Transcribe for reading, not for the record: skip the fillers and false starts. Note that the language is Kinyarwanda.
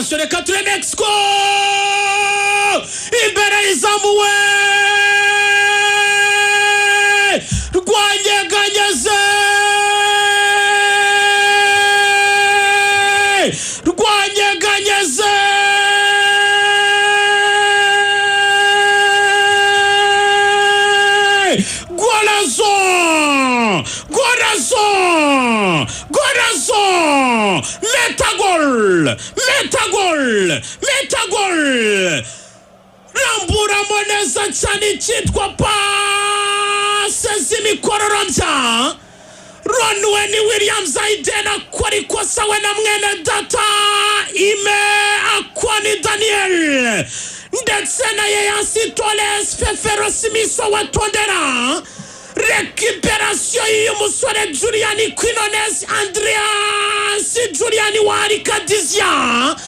Attention, reka ture Mexico imbere y'izamuwe, rwanyeganyeze, rwanyeganyeze. Golazo, golazo, golazo! Metagol, metagol, metagol! Ramburamo neza cyane icyitwa pase z'imikororombya. Ronwen Williams Aiden akora ikosa, we na mwene data Ime Akwani Daniel, ndetse na Yeyasi Torres Fefero Simiso wa Tondera. Recuperation y'uyu musore Julian Quinones, Andreas Julian wa Arikadizia.